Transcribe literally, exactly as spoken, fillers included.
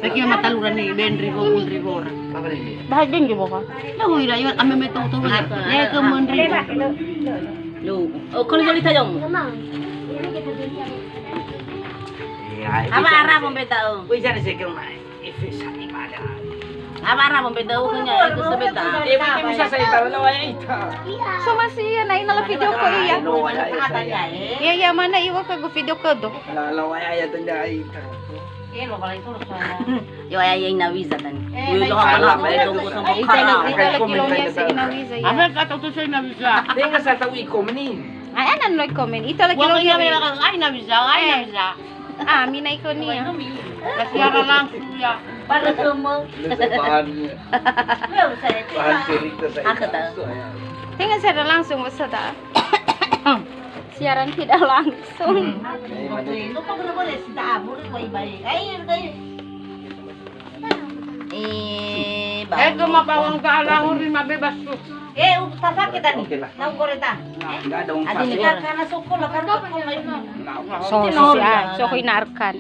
Saki mata lura ni bendri bo bundri bora. Bahas dendri bo ka. Lau ira iwan ame me tau tau ya. Ya ke mendri. Lu. Oh, kalau joli tajong. Apa arah pembeda? Wih, jangan saya kira naik. Efek sani pada. Apa arah pembeda? Punya itu sebeda. Eh, mungkin bisa saya tahu lah, wayah ita. So masih ya, nah, ini lah video ko iya. Iya, iya, mana iwa ke video ke do. Lah, lah, wayah ya tanya ita. Yo, ya, ya, ina visa tani. Ita lagi, ita lagi lonia si ina visa ya. Apa kata tu saya ina visa? Tenga saya tahu iko meni. Ai, anan lo komen. Ita lagi lonia. Ai, ina visa, ai, ina visa. Ah, mina iko nia. Siaran langsung ya. Pada semua. Bahan, bahan cerita saya. Tenga siaran langsung, masa tak? Siaran tidak langsung. Eh, eh, ke ma bawang ka alahu rima bebas tu. Eh, u-, tafake tani. Oke lah. Nau goreta. Nggak ada uang. Adi negara karena sokol lah, karena sokol lah. So, so, so, so, hinarkan.